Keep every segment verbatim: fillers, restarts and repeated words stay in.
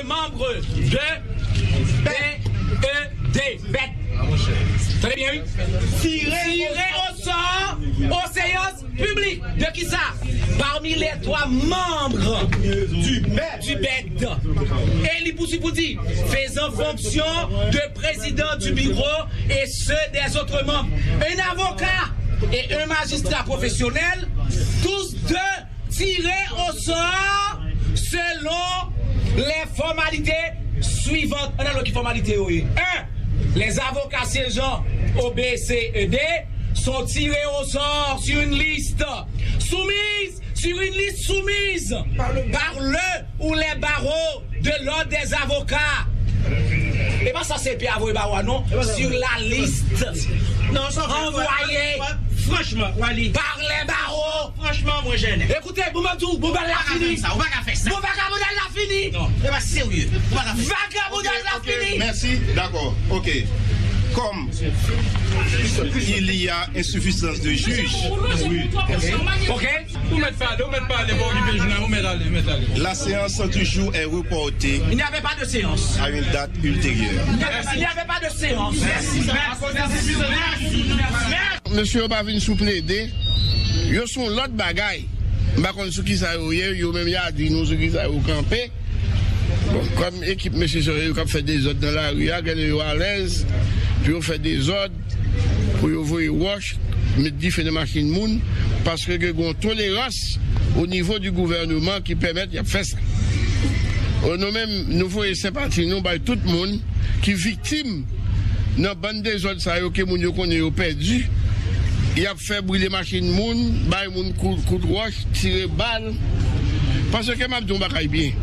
Membre de B E D. Tande byen, wi. Tiré au sort aux séances publiques. De qui ça? Parmi les trois membres du B E D. Et li poussuit pour dire, faisant fonction de président du bureau et ceux des autres membres. Un avocat et un magistrat professionnel, tous deux tirés au sort selon les formalités suivantes. Ann al wè ki fòmalite yo ye. Un, les avocats siégeant au B C E D sont tirés au sort sur une liste soumise, sur une liste soumise par le ou les barreaux de l'ordre des avocats. E pa sa se pe avoye bawo a non, sur la liste. Non, sa fè envoyé. Franchman, Wally. Par les barreaux. Franchman, mwen jennen. Ekoute, bon, m ap di w, bon, bal la fini. Ou pa ka fè sa. Bon, vagabondaj la fini. Non, se pa serye. Ou pa ka fè sa. Vagabondaj la fini. Mèsi, dakò, ok. Comme il y a insuffisance de juges. Ok. Ou mèt pale, ou mèt pale, pa okipe jounal, ou mèt ale, mèt ale. La séance en question est reportée. Il n'y avait pas de séance. À une date ultérieure. Il n'y avait, il n'y avait pas de séance. Merci. Mesye yo pa vin sou plede. Yo sou yon lòt bagay. M pa konn sou kisa yo ye, yo menm y a di nou sou kisa yo kanpe. Bon, kòm ekip mesye sa yo k ap fè dezòd nan lari a, genlè yo alèz pou yo fè dezòd, pou yo voye wòch, met dife nan machin moun, paske gen yon tolerans o nivo di gouvèneman ki pèmèt y ap fè sa. O, nou menm, nou voye senpati nou bay tout moun ki viktim nan bann dezòd sa yo ke moun yo konnen yo pèdi. Y ap fè brile machin moun, bay moun kout, kout wòch, tire bal. Paske m ap di yon bagay byen.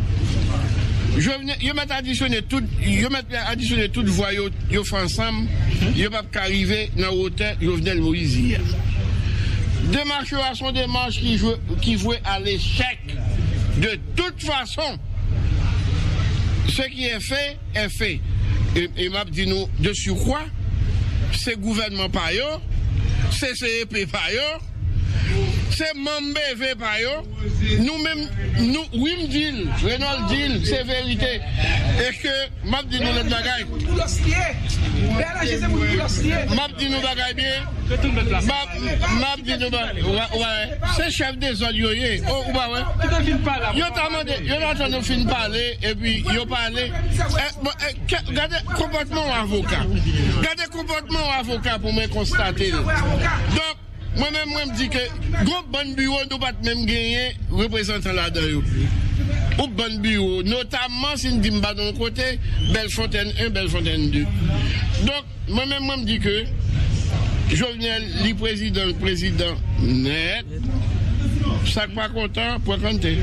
Jovenel, yo mèt adisyone tout, yo mèt adisyone tout vwa yo, yo fè ansanm, yo p ap ka rive nan wotè Jovenel Moïse ye a. Demach yo a se yon demach ki jwe, ki vwe a lechèk. De tout fason, ce qui est fait est fait. E, e m ap di nou de surcroît, se gouvènman pa yo, se C E P pa yo, se manm B V pa yo. Nou menm, nou, wi, m di l, Renold di l, se verite. E ke m ap di nou lòt bagay. M ap di nou bagay byen. M ap, m ap di nou bagay. Wè, wè. Se chèf dezòd yo ye. O, ou pa wè? Yo ta mande, yo ta tann nou fin pale, epi yo pale. Eh, bon, eh, ke, gade konpòtman yon avoka. Gade konpòtman yon avoka pou mwen konstate l. Donk, mwen menm, mwen m di ke gwo bann biwo, nou pa t menm genyen reprezantan ladan yo. Ou bann biwo, notamman, si n di m pa nan yon kote, Bèlfontaine un, Bèlfontaine deux. Donk, mwen menm, mwen m di ke Jovenel, li prezidan, l prezidan nèt. Sa k pa kontan, pran kante.